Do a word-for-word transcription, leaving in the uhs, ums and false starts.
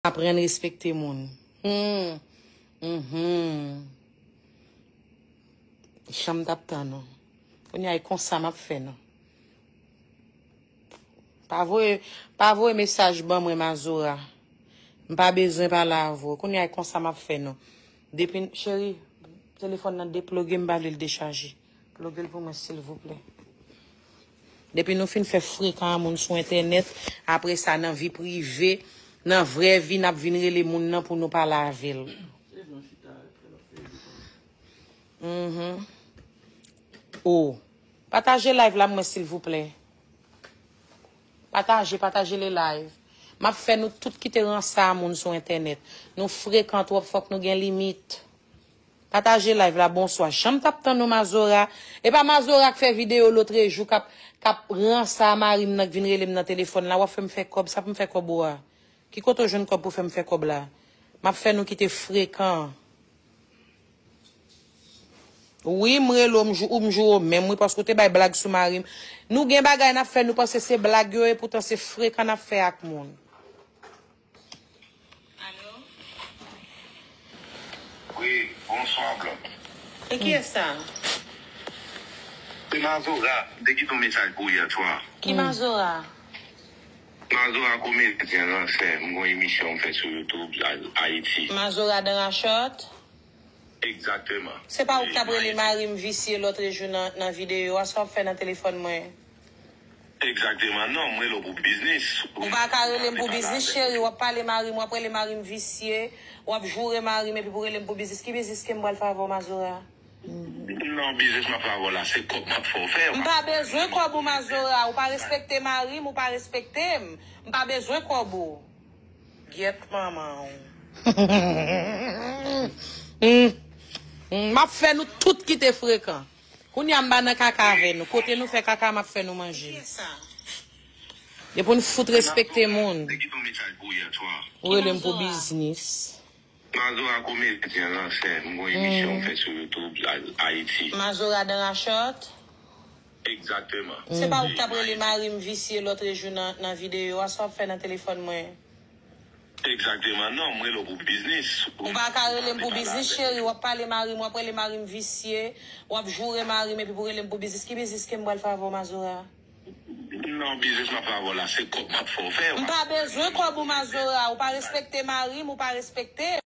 Aprann respekte moun. Hmm. Mhm. Jan m t ap tann ou. Kounye a, e konsa m ap fè nou. Pa voye, pa voye mesaj ban mwen, Mazora. M pa bezwen pale avè w. Kounye a, e konsa m ap fè nou. Depi, cheri, telefòn nan deploge, m pa vle l dechaje. Ploge l pou mwen, silvouplè. Depi nou fin fè frekan a moun sou entènèt, apre sa, nan vi prive, nan vrè vi, n ap vin rele moun nan pou nou pale avè l. Mhm. Oh. Pataje live la mwen, silvouplè. Pataje, pataje le live. M ap fè nou tout kite ransa a moun sou entènèt. Nou frekan twòp, fòk nou gen limit. Pataje live la, bonswa. Jan m t ap tann ou, Mazora. E pa Mazora k fè videyo lotrejou k ap, k ap ransa mari m nan k vin rele m nan telefòn la. W ap fè m fè kòb, sa pou m fè kòb ou a? Ki kote w jwenn kòb pou fè m fè kòb la? M ap fè nou kite frekan. Wi, m rele w, m jou-, ou m joure w menm, wi, paske w te bay blag sou mari m. Nou gen bagay n ap fè, nou panse se blag yo ye, poutan se frekan n ap fè ak moun. Alo? Wi, bonswa, Blanc. E kiyès sa? Se Mazora, m te kite yon mesaj pou ou yè swa. Ki Mazora? Mazora komedyen lan, sè, m gon emisyon m fè sou YouTube, Ayiti. Mazora dan rachòt? Egzakteman. Se pa ou ki t ap rele mari m visye lòtrejou nan, nan videyo a, sa w ap fè nan telefòn mwen? Egzakteman, non, m rele w pou biznis. Ou pa ka rele m pou biznis, cheri, w ap pale mari m, w ap rele mari m visye, w ap joure mari m epi pou rele m pou biznis. Ki biznis ke m pral fè avè w, Mazora? Non, biznis m ap fè avè w la, se kòb m ap fè w fè. M pa bezwen kòb ou, Mazora. Ou pa respekte mari m, ou pa respekte m. M pa bezwen kòb ou. Gyèt manman w. Hmm. Hmm. M ap fè nou tout kite frekan. Kounye a m pa nan kaka avè nou. Kote nou fè kaka, m ap fè nou manje. Depi nou fout respekte moun. Ou rele m pou biznis. Mazora komedyen lan, sè, m gon emisyon m fè sou YouTube, Ayiti. Mazora dan rachòt? Egzakteman. Se pa ou ki t ap rele mari m visye lòtrejou nan, nan videyo a, sa w ap fè nan telefòn mwen? Egzakteman, non, m rele w pou biznis. Ou pa ka rele m pou biznis, cheri, w ap pale mari m, w ap rele mari m visye, w ap joure mari m epi pou rele m pou biznis. Ki biznis ke m pral fè avè w, Mazora? Non, biznis m ap fè avè w la, se kòb m ap fè w fè. M pa bezwen kòb ou, Mazora. Ou pa respekte mari m, ou pa respekte m.